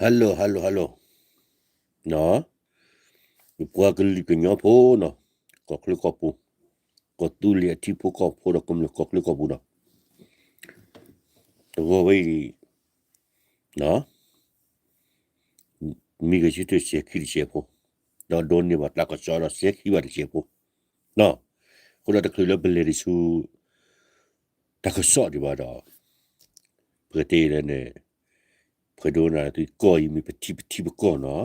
Hello hello hello နီၤ, ပှၤကလုာ်ကညီဖိနီၤ, ကီၢ်ချၢကီၢ်ပူၤ, ကီၢ်သူလ့ၤအထံဖိကီၢ်ဖိဒီးကမျၢၢ်ကီၢ်ချၢကီၢ်ပူၤနီၤ, တဂီၤဝဲအံၤ မံၤကဆၢထၢၣ်စဲၤခံတစဲးဖိ, ဒီးဒိးန့ၢ်ဘၣ်တၢ်ကစီၣ်ဒီးစဲၤခံဘၣ်တစဲးဖိ, အဃိဒီးတချုးလၢပလဲၤတဆူ တၢ်ကစီၣ်ဒံးဘၣ်ဒီး ပကတဲလဲၣ်န့ၣ် ပှၤဒိကနၣ်သုကီၢ်အံၤမ့ၢ်ပထံပထံပကီၢ်နီၤ.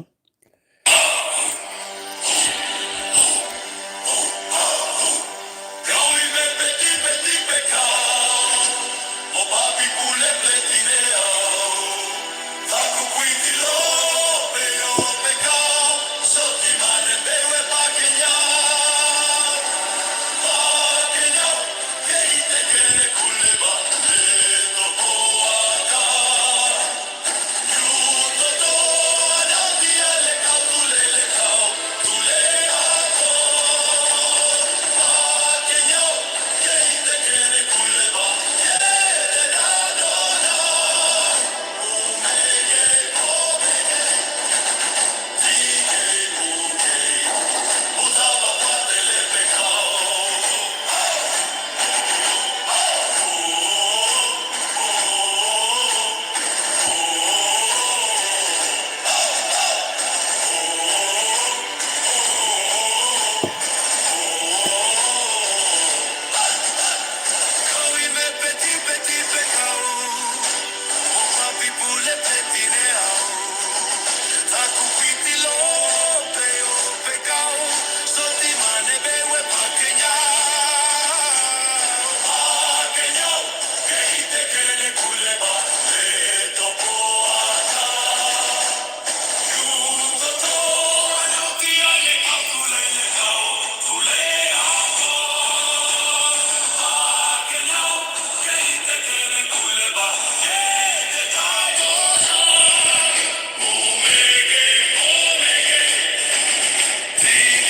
ဂီၤ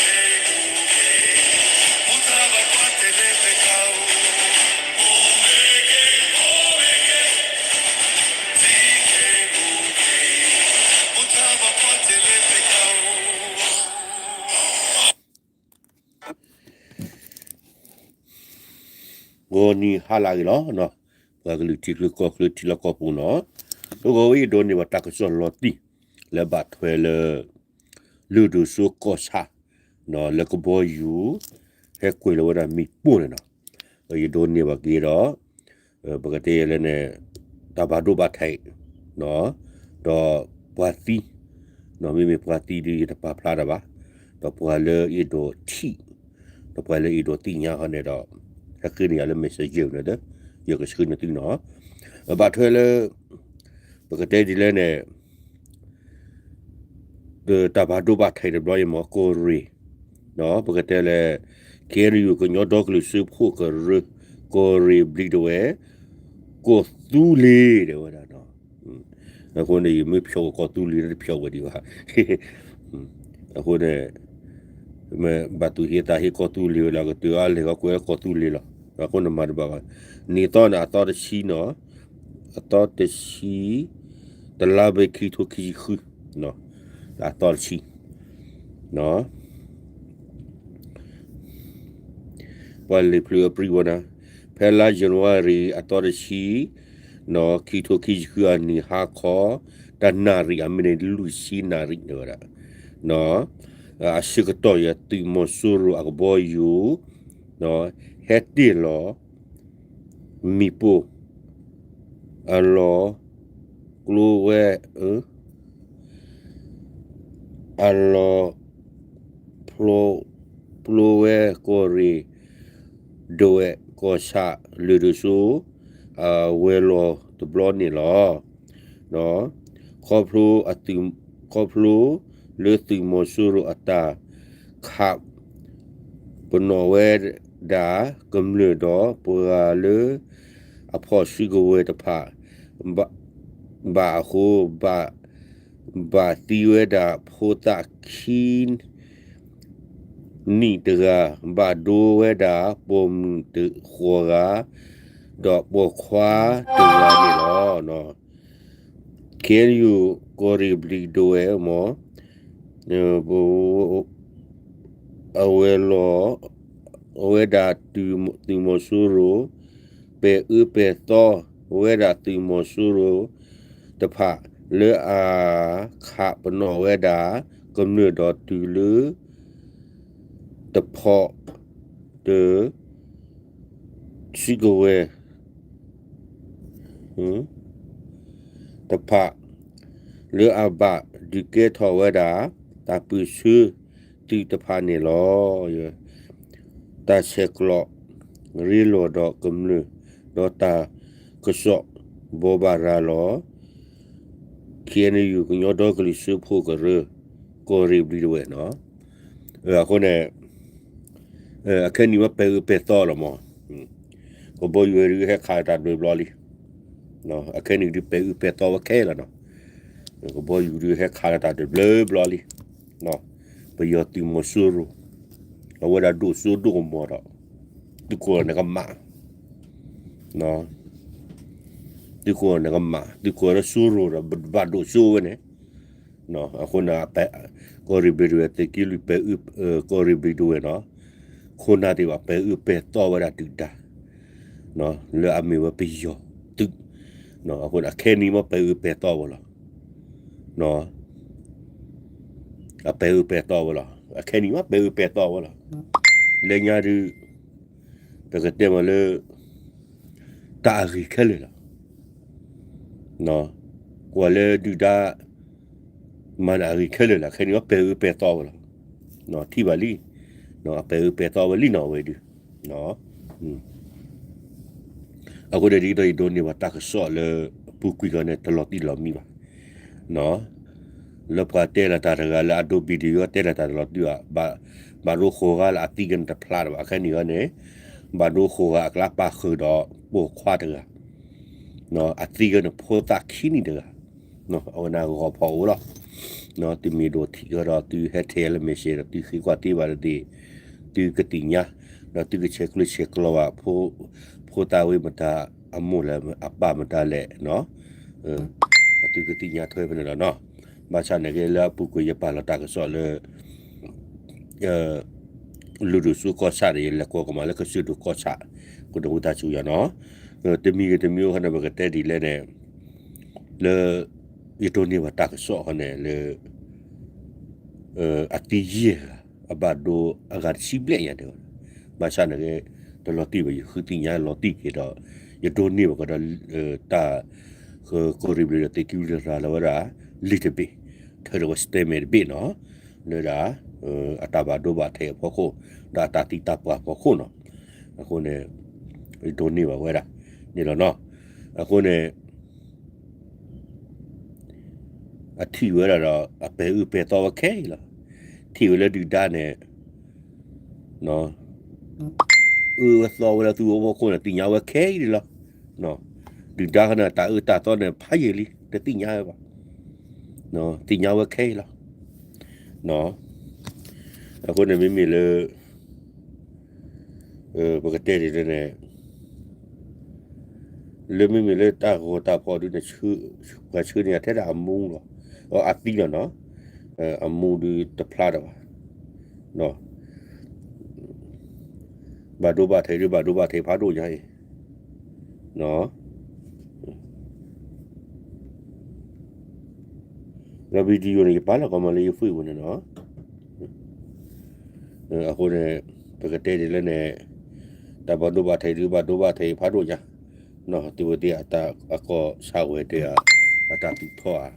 နံၤဟါလၢအဂ့ၤလီၤ, ပှၤကလုာ်ထံချၢကီၢ်ချၢထံလီၢ်ကီၢ်ပူၤနီၤ, တဂီၤဝဲအံၤဒိးန့ၢ်ဘၣ်တၢ်ကစီၣ်လီၤတံၢ် လၢဘၣ်ထွဲလၢ လုၢ်ဒိၣ်စိကီၢ်ဆၣ် လၢကဘီယူၤ ဟဲကွံာ်လီၤဝဲဒၣ်မ့ၣ်ပိၢ်န့ၣ်နီၤ, ယဒိးန့ၢ်ဘၣ်က့ၤဒီး ပကတဲလဲၣ်န့ၣ် တၢ်ဘၣ်ဒိဘၣ်ထံး ဒီးပှၤသံ, မ့မ့ၢ်ပှၤသံဒ်ယတပာ်ဖျါတၢ်ဘၣ်, ဒီးပှၤလၢအအဲၣ်ဒိးထံၣ်, ဒီးပှၤလၢအအဲၣ်ဒိးသ့ၣ်ညါဟီန့ၣ်ဒီး ဟဲဃ့န့ၢ်ယၤလၢ messenger န့ၣ်ဒီး ယကဆှၢန့ၢ်သုနီၤ, ဘၣ်ထွဲလၢ ပကတဲဒ်လဲၣ်န့ၣ် တၢ်ဘၣ်ဒိဘၣ်ထံးတဘျီအံၤမ့ၢ်ကီၢ်ရ့ၣ်, ပကတဲလဲၣ် ခ့ၣ်အဲၣ်ယူၣ် ကညီဒီကလုာ်စၢဖှိၣ်ကရၢ, ကီၢ်ရ့ၣ်ဘျံးဒဝဲၢ်, ကီၢ်သူလ့ၤ တဲဝဲဒၣ်နီၤ, အဃိန့ၣ် ယမ့ၢ်ဖျိးကီၢ်သူလ့ၤတဖျိးဝဲဒံးဘၣ်, အဃိန့ၣ် မ့ၢ်ဘၣ်သူၣ်ဟ့သးဟ့ကီၢ်သူလ့ၤဝဲလီၤ ကတၢၢ်အီၤလဲၤကီၢ်ကွဲးကီၢ်သူလ့ၤလီၤ, အဃိန့ၣ်မၤတဘၣ်ဘၣ်, နံၣ်သီန့ၣ် အသီတဆံနီၤ, အသီတဆံ, တလါဘၢၣ်ခံထိခံဆံဃု, အသီတဆံ, ပှၤလံာ်ဖျၢၣ်အပြံဝဲန့ၣ်, ဖဲလါယနူၤအါရံၤ အသီတဆံ, ခံထိခံဆံဃုအနံၣ်ဟါခီ, တနၣ်ရံၣ်အမံးနံးလွံၢ်ဆံနၣ်ရံၣ်န့ၣ်ဝဲဒၣ်, အဆၢကတီၢ်အံၤ သုးမီၤစိရိၤအကဘီယူၤ ဟဲတ့ၢ်လီၤ မ့ၣ်ပိၢ် အလီၤကျိဝဲ အလီၤ ဖျိဝဲကီၢ်ရ့ၣ် ဒဝဲၢ်ကီၢ်ဆၣ်လုၢ်ဒိၣ်စိ အဝဲၤလီၢ်တဘျီန့ၣ်လီၤ. ခီဖျိ ခီဖျိလၢသုးမီၤစိရိၤအတၢ်ခးပနီၣ်ဝဲဒၣ်ကမျၢၢ်ဒီးပှၤလၢ အဖီၣ်စုကဝဲၤတဖၣ် ဘၣ်အဃိ ဘၣ်သံဝဲဒၣ်ဖိသၣ်ခံ နံၣ်တဂၤ, ဘၣ်ဒိဝဲဒၣ်ပိာ်မုၣ်ဃိးဂၤ, ဒီးပိာ်ခွါတဂၤန့ၣ်လီၤ. ခ့ၣ်အဲၣ်ယူၣ် ကီၢ်ရ့ၣ်ဘျံးဒဝဲၢ်မ့ၢ် အဝဲလီၤ အဝဲဒၣ်သုးမီၤစိရိၤ ပဲာ်အၢပဲာ်သီဝဲဒၣ်သုးမီၤစိရိၤတဖၣ် လၢအခးပနီၣ်ဝဲဒၣ် ကမျၢၢ်ဒီးတုၤလၢ တဖီၣ် တ စုကဝဲၤ တဖၣ် လၢအဘၣ်ဒုးကဲထီၣ်ဝဲဒၣ် တၢ်ပၢၢ်ဆၢသုးတဖၣ်န့ၣ်လီၤ. တၢ်ဆဲးကျိး ရ့လိာ်ဒီးကမျၢၢ် ဒီးတၢ်ကစီၣ်ဘိးဘၣ်ရၤလီၤ ခ့ၣ်အဲၣ်ယူၣ် ကညီဒီကလုာ်စၢဖှိၣ်ကရၢ ကီၢ်ရ့ၣ်ဘျံးဒဝဲၢ်နီၤ. အဃိန့ၣ် အခဲနံၣ်မ့ၢ်ပဲာ်အၢပဲာ်သီလီၤမး, ကဘီယူၤဝဲဒုးဟဲခးလၢတၢ်ဒွဲၣ်ဘျီလံ. အခဲနံၣ်ဒုးပဲာ်အၢပဲာ်သီဝဲခဲလၢာ်နီၤ. ကဘီယူၤဒုးဟဲခးလၢတၢ်ဒွဲၣ်ဘျီဘျီလံ. ပယီၤသုးမီၤစိရိၤ အဝဲဒၣ်ဒိၣ်စိဒိၣ်ကမီၤဒီး သုးခိၣ်နကမၣ် သုးခိၣ်နကမၣ် သုးခိၣ်လၢစိရိၤဒီး ဘၣ်ဒိၣ်စိဝဲန့ၣ် အဃိန့ၣ် ကီၢ်ရ့ၣ်ဘျံးဒဝဲၢ် သုးက့လွံၢ်ပဲာ်အၢ ကီၢ်ရ့ၣ်ဘျံးဒဝဲၢ်နီၤ, ခိၣ်နၢ်သ့ၣ်တဖၣ်ပဲာ်အၢပဲာ်သီဝဲဒၣ်ဒုၣ်ဒါ လၢအမ့ၢ်ဝဲပယီၤသုး, အဃိန့ၣ် အခဲနံၣ်မ့ၢ်ပဲာ်အၢပဲာ်သီဝဲလီၤ. အပဲာ်အၢပဲာ်သီဝဲလီၤ. အခဲနံၣ်မ့ၢ်ပဲာ်အၢပဲာ်သီဝဲလီၤ. လၢညါဒုး ပကတဲမ့ၢ်လၢ တၢ်အဂ့ၤခဲလၢာ်လီၤ. ကွၢ်လၢဒုၣ်ဒါ မၤနၢၤအဂ့ၤခဲလၢာ်လီၤ. ခဲနံၣ်မ့ၢ်ပဲာ်အၢပဲာ်သီဝဲလီၤ. ထံၣ်ဘၣ်လံ, အပဲာ်အၢပဲာ်သီဝဲလံနီၤ အဝဲဒုး အဃိန့ၣ်ဒ်သိးယဒိးန့ၢ်ဘၣ်တၢ်ကစီၣ်လၢ ပူၤကွံာ်ကီးန့ၣ် တလီၤတံၢ်လီၤမံဘၣ်. လၢပှၤတဲလီၤတၢ်တဂၤလၢအဒိ video တဲလီၤတၢ်တလီၤတံၢ်ဘၣ်, ဘၣ်ဒိဃိးဂၤလၢအသံကန့ၣ်တဖျါတဘၣ်. အခဲနံၣ်အံၤန့ၣ် ဘၣ်ဒိဃိးဂၤအကျါပာ်ဃုာ်ဒီး ပိာ်ခွါတဂၤ အသံကန့ၣ်ဖိသၣ်ခံနံၣ်တဂၤ အဝဲန့ၣ်ဂီၤဖီအိၣ်လီၤ. သုမ့ၢ်ဒိးထံၣ်ကဒီး သုဟဲထဲလၢ message ဒီး သုဃ့ကွၢ်သ့ဘၣ်တသ့ၣ် သုကသ့ၣ်ညါ ဒီးသုကဆဲးကျိးဆဲးကျၢဘၣ် ဖိသၣ်ဝဲမတၤ အမိၢ်လဲၣ်အပၢ်မတၤလဲၣ် သုကသ့ၣ်ညါထွဲဖဲန့ၣ်လီၤနီၤ. ဘၣ်ဆၣ်န့ၣ်က့လၢအပူၤကွံာ်ယပာ်လီၤတၢ်ကစီၣ်လၢ လုၢ်ဒိၣ်စိကီၢ်ဆၣ်ဒီး ယလဲၤကိးကမၤလၢကစၢၢ်ဒိၣ်ကီၢ်ဆၣ် ကဒိၣ်ဝဲတၢ်ဆူယၤနီၤ. တမံၤဂ့ၤတမံၤအိၣ်ဃီန့ၣ် ပကတဲဒ်လဲၣ်န့ၣ် လၢ ယဒိးန့ၢ်ဘၣ်တၢ်ကစီၣ်ဃီန့ၣ်လၢ အသံယဲၢ်ဂၤ အဘၣ်ဒိအဂၤတဆံဘျဲၣ်ညါန့ၣ်, ဘၣ်ဆၣ်န့ၣ်က့ တလီၤတံၢ်ဘၣ် ယဃုသ့ၣ်ညါလီၤတံၢ်က့ၤဒီး ယဒိးန့ၢ်ဘၣ်ကဒီး တၢ် ကီၢ်ရ့ၣ်ဘျံးဒီးသုးက့လွံၢ်ရၤလီၤဝဲဒၣ် လံာ်တဘ့ၣ် ထၢဒီးဝဲ statement တဘ့ၣ်နီၤ, လၢဒၣ် အတၢ်ဘၣ်ဒိဘၣ်ထံးအဖီခိၣ် ဒီးအတၢ်သံတၢ်ပှၢ်အဖီခိၣ်နီၤ, အဃိန့ၣ် ယဒိးန့ၢ်ဘၣ်ဝဲဒၣ်န့ၣ်လီၤနီၤ, အဃိန့ၣ် အထံၣ်ဝဲဒၣ်ဒီး အပဲာ်အၢပဲာ်သီဝဲခဲအံၤလီၤ. ထံၣ်ဝဲလၢဒုၣ်ဒါန့ၣ် အၢဝဲသီဝဲလၢသုးအဖီခိၣ်န့ၣ် သ့ၣ်ညါဝဲခဲအံၤလီၤ. ဒုၣ်ဒါခီန့ၣ် တၢ်အၢတၢ်သီန့ၣ် ဖးယံာ်လံ တသ့ၣ်ညါဝဲဘၣ်, သ့ၣ်ညါဝဲခဲအံၤလီၤ. အဃိန့ၣ်မ့မ့ၢ်လၢ ပကတဲဒ်လဲၣ်န့ၣ် လၢမ့မ့ၢ်လၢတၢ်ဂီၤတၢ်ဖီၣ်ဒုန့ၣ် ပှၤဆှၢန့ၢ်ယၤထဲဒၣ်အမူလီၤ, အသံလီၤနီၤ, အမူဒုတဖျါတဘၣ်, ဘၣ်ဒိဘၣ်ထံးဒု ဘၣ်ဒိဘၣ်ထံးဖးဒိၣ်ညါအံၤ, ဒီး video န့ၣ် ယပာ်လီၤကီးမးလၢယ Facebook န့ၣ်နီၤ. အဃိန့ၣ် ပကတဲဒ်လဲၣ်န့ၣ် တၢ်ဘၣ်ဒိဘၣ်ထံးဒု ဘၣ်ဒိဘၣ်ထံးဖးဒိၣ်ညါ, သုဝဲသ့ၣ်အတၢ်အကီၢ်ဆၣ်ဝဲတဲဧါ, အတၢ်သူၣ်ထီၣ်ဧါ,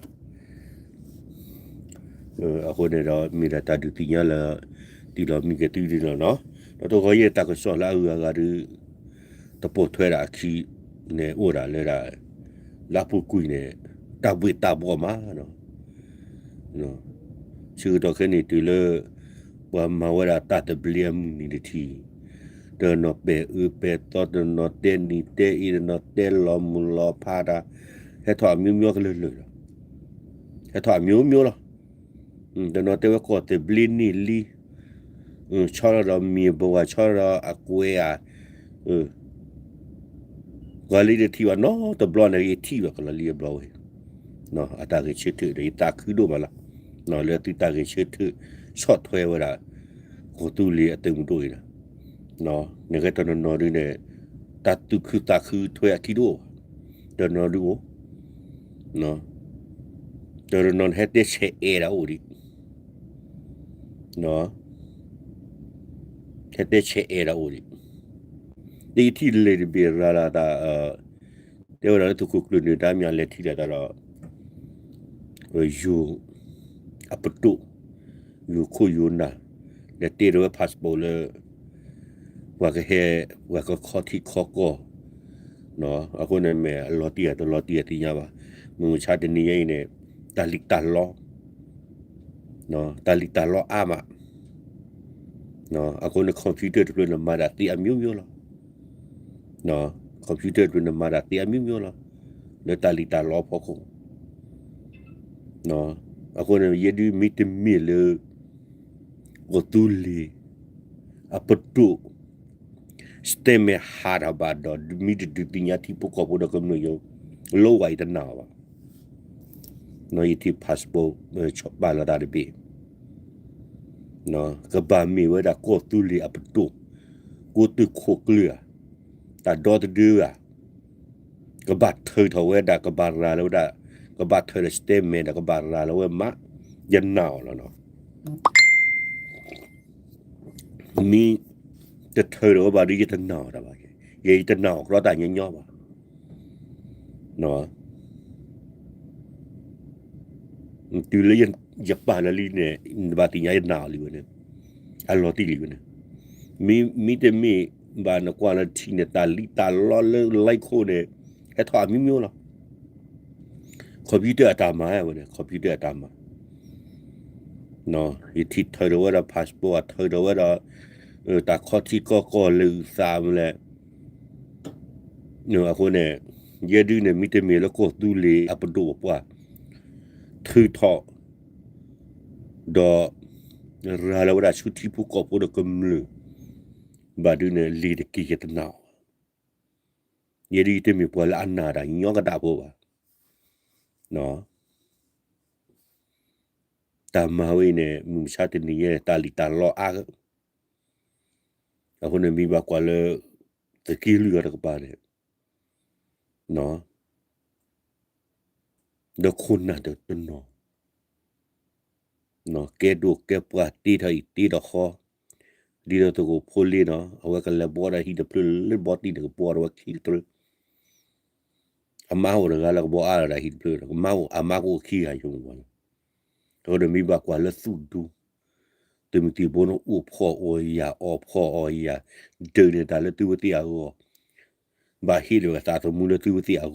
အဃိန့ၣ်ဒီး မ့ၢ်ဒၣ်တၢ်ဒုးသ့ၣ်ညါလၢ တုၤလီၤမံက့ၤသုဒ်န့ၣ်လီၤနီၤ. ဒီးတဂီၤယဲၢ်တၢ်ကစီၣ်လၢအဂုၤအဂၤဒု တပိာ်ထွဲဒၣ်အခံန့ၣ် အိၣ်ဒၣ်လၢဒၣ် လၢအပူၤကွံာ်န့ၣ် တၢ်ဘှ့ၣ်တၢ်ဘှီၣ်မးနီၤ. ဆၢကတီၢ်ခဲအံၤန့ၣ်တုၤလၢ ပှၤမၤဝဲဒၣ်တၢ်သဘျ့အမုၢ်နံၤတထံၣ်, တနီၤပဲာ်အၢပဲာ်သီ, တနီၤတဲနံၤတဲအ့, တနီၤတဲလီၤမုၢ်လီၤဖးတၢ်, ဟဲထီၣ်အမျိုးမျိုးကလုာ်ကလုာ်လီၤ. ဟဲထီၣ်အမျိုးမျိုးလီၤ. တနီၤတဲဝဲကီၢ်သဘျ့န့ၢ်လံ, ဆီလီၤဒီးမံၤအဘီဝါ, ဆီလီၤဒီးအကွဲးဧါ, ပှၤလၢယတထံၣ်ဘၣ်နီတဘျီန့ၣ် ယထံၣ်ဘၣ်ကလီၤလံအဘျီဝဲ, အတၢ်ဂဲၤဆၢထၢၣ်ဒီး ယသးခုဒိၣ်မးလီၤ. လၢသုတၢ်ဂဲၤဆၢထၢၣ်ဆီၣ်ထွဲဝဲဒၣ် ကီၢ်သူလ့ၤအသုးမုၢ်ဒိၣ်အံၤဒီး နကဲတနီၤနီၤဒုန့ၣ် တၢ်သူၣ်ခုသးခုထွဲအခံတအိၣ်ဘၣ်. တနီၤဒုအိၣ်, တနီၤနဟဲတဲဆဲးအဲၣ်ဒၣ်အိၣ်ဒံး, ဟဲတဲဆဲးအဲၣ်ဒၣ်အိၣ်ဒံး, ဒ်ယထံၣ်လံာ်တဘ့ၣ်ရၤလီၤတၢ် တဲဝဲဒၣ်လၢသုးခိၣ်ကျၢၢ်န့ၣ် တၢ်မ့ၢ်အလဲၤထံၣ်ဒၣ်တၢ်ဒီး ယိၤအပဒိၣ်, ယိၤခိၣ်ယိၤနၢ်, လဲၤတ့ထီၣ်ဝဲ passport လၢ ပှၤကဟဲ, ပှၤကခီထံခီကီၢ်, အဃိန့ၣ်မ့ၢ်အလီၤတံၢ်ဧါတလီၤတံၢ်ဧါတသ့ၣ်ညါဘၣ်. မုၢ်မဆါတနံၤညါအံၤန့ၣ် တၢ်လံၣ်တၢ်လီ, တၢ်လံၣ်တၢ်လီအါမး, အဃိန့ၣ် computer တဖျၢၣ်န့ၣ်မၤတၢ်သ့အမျိုးမျိုးလီၤ. computer တဖျၢၣ်န့ၣ်မၤတၢ်သ့အမျိုးမျိုးလီၤ. လၢတၢ်လံၣ်တၢ်လီအဖီခိၣ် အဃိန့ၣ် ယဲဒုးမ့တမ့ၢ်လၢ ကီၢ်သူလ့ၤအပဒိၣ် statement ဟးထီၣ်ဘၣ်ဒီး မ့ၢ်တဒုးသ့ၣ်ညါထံဖိကီၢ်ဖိဒီးကမျၢၢ်ယိၤ လီဝဲယတနာ်အီၤဘၣ်. ယထံၣ် passport ပာ်လီၤတၢ်တဘ့ၣ် ကဘၣ်မ့ၢ်ဝဲဒၣ်ကီၢ်သူလ့ၤအပဒိၣ် ကိးသုးခိၣ်ကျၢၢ်ဧါ, တၢ်ဒီသဒၢဧါ, ကဘၣ်ထုးထီၣ်ဝဲဒၣ် ကဘၣ်ရၤလီၤဝဲဒၣ်, ကဘၣ်ထုးဒီး statement ဒီး ကဘၣ်ရၤလီၤဝဲမး ယနာ်အီၤလီၤနီၤ. မ့ၢ်တထုးထီၣ်ဝဲဘၣ်ဒီး ယတနာ်အီၤတၢ်ဘၣ်, ယဲယတနာ်အီၤကြီတၢ်ညီညီဘၣ်. တုၤလၢယပာ်လီၤလံန့ၣ် နဘၣ်သ့ၣ်ညါယနာ်အီၤလံဝဲန့ၣ်, အလီၤတံၢ်လံဝဲန့ၣ်. မ့မ့ၢ်တမ့ၢ်ဘၣ်နကွၢ်လၢထံၣ်န့ၣ် တၢ်လံၣ်တၢ်လီလၢ လံခိၣ်န့ၣ် ဟဲထီၣ်အမျိုးမျိုးလီၤ. computer အတၢ်မၤဝဲန့ၣ် computer အတၢ်မၤ, ယထံၣ်ထုးထီၣ်ဝဲဒီး passport အထုးထီၣ်ဝဲဒီး တၢ်ခီထံကီၢ်ကီၢ်လၢသးမလဲၣ်. အဃိန့ၣ် ယဲဒုန့ၣ် မ့တမ့ၢ်လၢကီၢ်သူလ့ၤအပဒိၣ်ပပှၢ် ထုးထီၣ် ဒီး ရၤလီၤဝဲဒၣ်ဆူထံဖိကီၢ်ဖိဒီးကမျၢၢ် ဘၣ်ဒုန့ၣ် လံာ်တက့ၢ်ယတနာ်အီၤ, ယဲဒုယတမ့ၢ်ပှၤလၢအနာ်တၢ်ညီကဒၣ်ဖိဘၣ်. တၢ်မၤဝဲအံၤန့ၣ် မုၢ်မဆါတနံၤညါန့ၣ် တၢ်လံၣ်တၢ်လီအါ, အဃိန့ၣ်မ့ၢ်ဘၣ်ကွၢ်လၢ သုးက့လွံၢ်အီၤတကပၤန့ၣ် ဒီးခိၣ်နၢ်တနီၤ ကဲဒိၣ်ကဲပှၢ်တ့ထီၣ်အံၤတ့ထီၣ်ဃီ, ဒ်သိးသုးခိၣ်ဖိလ့နီၤ အဝဲကလဲၤဘှီဒီးဟံၣ်တဖျၢၣ်လၢဘီတံၢ်န့ၣ် ကဘှီဒီးဝဲခံကတြၢ, အမါအိၣ်တဂၤလၢကဘှီအါဒီးဟံၣ်တဖျၢၣ်ဒီး ကမါအိၣ်အမါကအိၣ်ခံဂၤယိမဝၤလီၤ. အဃိဒီးမ့ၢ်ဘၣ်ကွၢ်လၢသူၣ်ဒူ သုးမုၢ်သံၣ်ဘိန့ၣ် အိၣ်ဖှီၣ်အီၣ်ယၤ အီၣ်ဖှီၣ်အီၣ်ယၤ ဒုးန့ၢ်တၢ်လၢသုဝဲသ့ၣ်အဂီၢ်, ဘၣ်ဟ့ၣ်လီၤသးသမူလၢသုဝဲသ့ၣ်အဂီၢ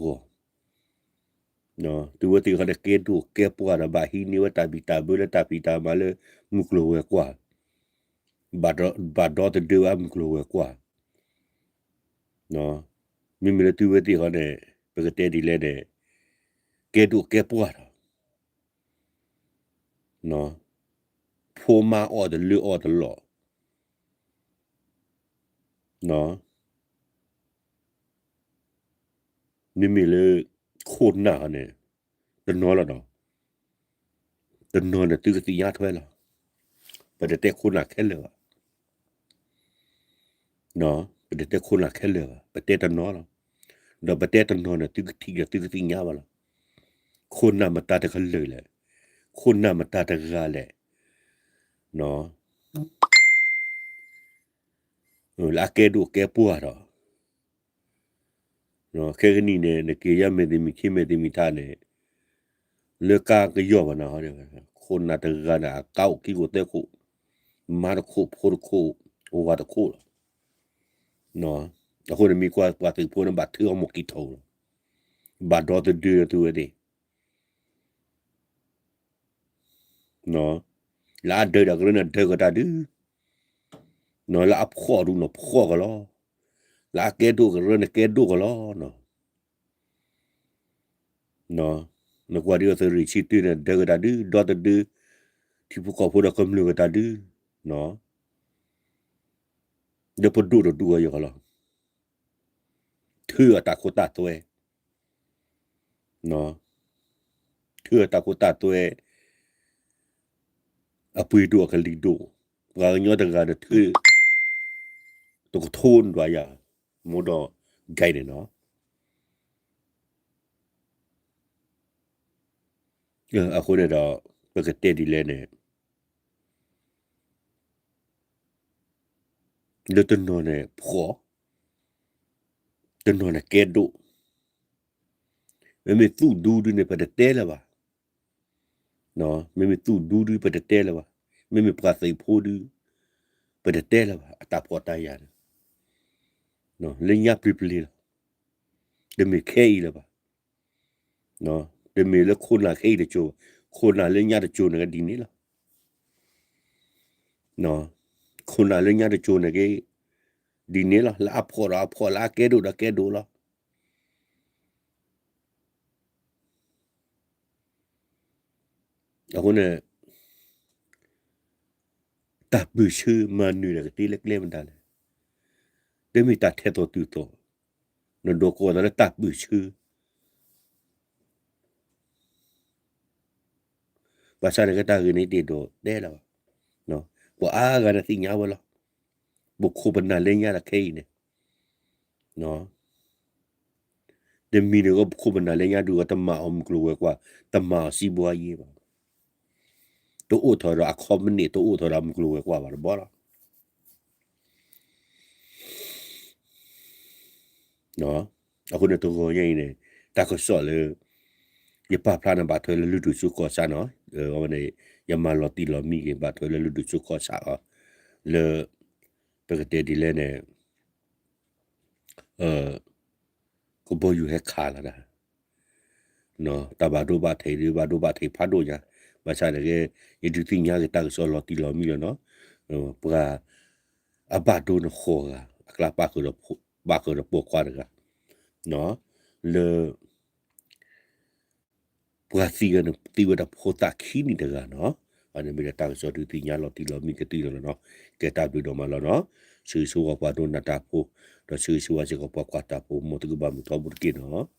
်, သုဝဲသ့ၣ်ဃီဒီးကဲဒိၣ်ကဲပှၢ်ဒီး ဘၣ်ဟံးန့ၢ်ဝဲတၢ်ဘံၣ်တၢ်ဘၢလၢတၢ်ဖံးတၢ်မၤလၢမုၢ်ကျိၤဝဲၤကွာ်, ဘၣ်ဒီသဒၢဝဲမုၢ်ကျိၤဝဲၤကွာ်, မ့မ့ၢ်လၢသုဝဲသ့ၣ်ဃီန့ၣ် ပကတဲဒ်လဲၣ်န့ၣ် ကဲဒိၣ်ကဲပှၢ်ဒီး ဖိမါအီၣ်တလၢအီၣ်တလီၢ်, မ့မ့ၢ်လၢ ခိၣ်နၢ်န့ၣ် တနီၤလီၤနီၤ, တနီၤန့ၣ်သုကသ့ၣ်ညါထွဲလီၤ, ပတတဲခိၣ်နၢ်ခဲလၢာ်ဘၣ်, ပတတဲခိၣ်နၢ်ခဲလၢာ်ဘၣ် ပတဲတနီၤလီၤ, ဒီးပတဲတနီၤန့ၣ် သုကထံၣ်ဒီးသုကသ့ၣ်ညါဘၣ်လီၤ, ခိၣ်နၢ်မတၤတကလုာ်လဲၣ်, ခိၣ်နၢ်မတၤတဂၤလဲၣ်, လၢအကဲဒိၣ်ကဲပှၢ်ဒီး ခဲကနံၣ်န့ၣ် နက့ၤယါမဲာ်တမံၤခံမဲာ်တမံၤထါန့ၣ် လၢကါကယီၢ်ဘၣ်နၤဟီ, ခိၣ်နၢ်တဂၤန့ၣ် အကါအိၣ်ခံခိၣ်သၢခိၣ်, မါတခိၣ် ဖိတခိၣ် ဝၤတခိၣ်လီၤ, အဃိန့ၣ်မ့ၢ်ကွၢ်ပှၤသုးဖိန့ၣ် ဘၣ်ထုးအီၣ်မိၢ်ကံၢ်ထိးလီၤ, ဘၣ်ဒီသဒၢသုဝဲသ့ၣ် လၢအဒၢးတၢ်ကရၢန့ၣ် ဒၢးကတၢ်ဒု, လၢအဖှီၣ်ဒုန့ၣ် ဖှီၣ်ကလီ, လၢအကဲဒိၣ်ကရၢန့ၣ် ကဲဒိၣ်ကလီ, နကွၢ်ဒ်အသုးရ့ၣ်ဆံတုၤန့ၣ် ဒၢးကတၢ်ဒု ဒီသဒၢ ထံဖိကီၢ်ဖိဒီးကမျၢၢ်ကတၢ်ဒု, လၢပဒိၣ်တဒူၣ်အီၤယကလီၤ, ထုးအီၤတၢ်ခိတၢ်သွဲ, န ထၢတၢ်ခိတၢ်သွဲ အပှ့ၤဒိၣ်အကလံၤဒိၣ်, ပှၤကညီတဂၤန့ၣ်ထၢ တကထိနဒွးယၤ, မိၢ်ဒီး ကဲန့ၣ်နီၤ. အဃိန့ၣ်ဒီး ပကတဲဒ်လဲၣ်န့ၣ် လၢတနီၤန့ၣ်ဖှီၣ်, တနီၤန့ၣ်ကဲဒိၣ်, မ့မ့ၢ်သူၣ်ဒူဒုန့ၣ် ပတတဲလၢၤဘၣ်, မ့မ့ၢ်သူၣ်ဒူဒု ပတတဲလၢၤဘၣ်, မ့မ့ၢ်ပှၤသုးဖိဒု ပတတဲလၢၤဘၣ်, အတၢ်ဖှီၣ်တၢ်ယာ်န့ၣ် လၢညါပျံၤပျံၤလီၤ, တမ့ၢ်ခဲအံၤလၢၤဘၣ်, တမ့ၢ်လၢခိၣ်နၢ်ခဲအံၤတစိၤဘၣ်, ခိၣ်နၢ်လၢညါတစိၤန့ၣ်ကဒ်န့ၣ်လီၤ. ခိၣ်နၢ်လၢညါတစိၤန့ၣ်က့ ဒ်န့ၣ်လီၤ, လၢအဖှီၣ်ဒီးအဖှီၣ်, လၢအကဲဒိၣ်ဒီးကဲဒိၣ်လီၤ. အဃိန့ၣ် တၢ်ပၢၢ်ဆၢမၤနၢၤဒီးကသ့လၢကျဲမတၤလဲၣ်, တမ့ၢ်တၢ်ထဲသိးတုၤသိး, နဒိးကိးသးလၢတၢ်ပၢၢ်ဆၢ ဘၣ်ဆၣ်န့ၣ်က့ တၢ်ဂ့ၢ်န့ၣ်တအဲၣ်ဒိးတဲလၢၤဘၣ်, ပှၤအါဂၤန့ၣ်သ့ၣ်ညါဝဲလီၤ, ပခိၣ်ပနၢ်လၢညါဒီးခဲအံၤန့ၣ် တမံၤန့ၣ်ဂ့ၤ ပခိၣ်ပနၢ်လၢညါဒုးဂ့ၤ တမၤအီၤမုၢ်ကျိၤဝဲၤကွာ်, တမၤအီၤစံးဘှါယ့ဘၣ်, တအိၣ်ထီၣ်ဒီးအခီပနံၣ်, တအိၣ်ထီၣ်ဒီးမုၢ်ကျိၤဝဲၤကွာ်ဘၣ်တဘျီလီၤ. အဃိန့ၣ်တဂီၤညါအံၤန့ၣ် တၢ်ကစီၣ်လၢ ယပာ်ဖျါန့ၣ် ဘၣ်ထွဲလၢလုၢ်ဒိၣ်စိကီၢ်ဆၣ်နီၤ, အဝဲန့ၣ် ယမၤလီၤတံၢ်လီၤမံက့ၤ ဘၣ်ထွဲလၢလုၢ်ဒိၣ်စိကီၢ်ဆၣ်အီၤ, လၢ ပကတဲဒ်လဲၣ်န့ၣ် ကဘီယူၤဟဲခးလီၤဒၣ် တၢ်ဘၣ်ဒိဘၣ်ထံးဒုး ဘၣ်ဒိဘၣ်ထံးဖးဒိၣ်ညါ, ဘၣ်ဆၣ်န့ၣ်က့ ယဒုးသ့ၣ်ညါက့ၤတၢ်ကစီၣ်လီၤတံၢ်လီၤမံလီၤနီၤ, ပှၤ အဘၣ်ဒိန့ၣ်ဃိးဂၤ, အကျါ ဘၣ်ဃုာ်ဒီးပိာ်ခွါတဂၤ, လၢ ပှၤသံဝဲန့ၣ် သံဝဲဒၣ်ဖိသၣ်ခံနံၣ်တဂၤနီၤ, အန့ၣ်မ့ၢ်ဒၣ်တၢ်ကစီၣ်ဒုးသ့ၣ်ညါလီၤတံၢ်လီၤမံကသံလီၤနီၤ, ကဲတၢ်ဘျုးဒိၣ်မးလီၤနီၤ, ဆၢဂ့ၤဆၢဝါပှၤဒိကနၣ်တၢ်ဖိ, ဒီးဆၢဂ့ၤဆၢဝါစ့ၢ်ကီးပှၤကွၢ်တၢ်ဖိ မ်သုကဘၣ်မုာ်ထီဘိတက့ၢ်နီၤ.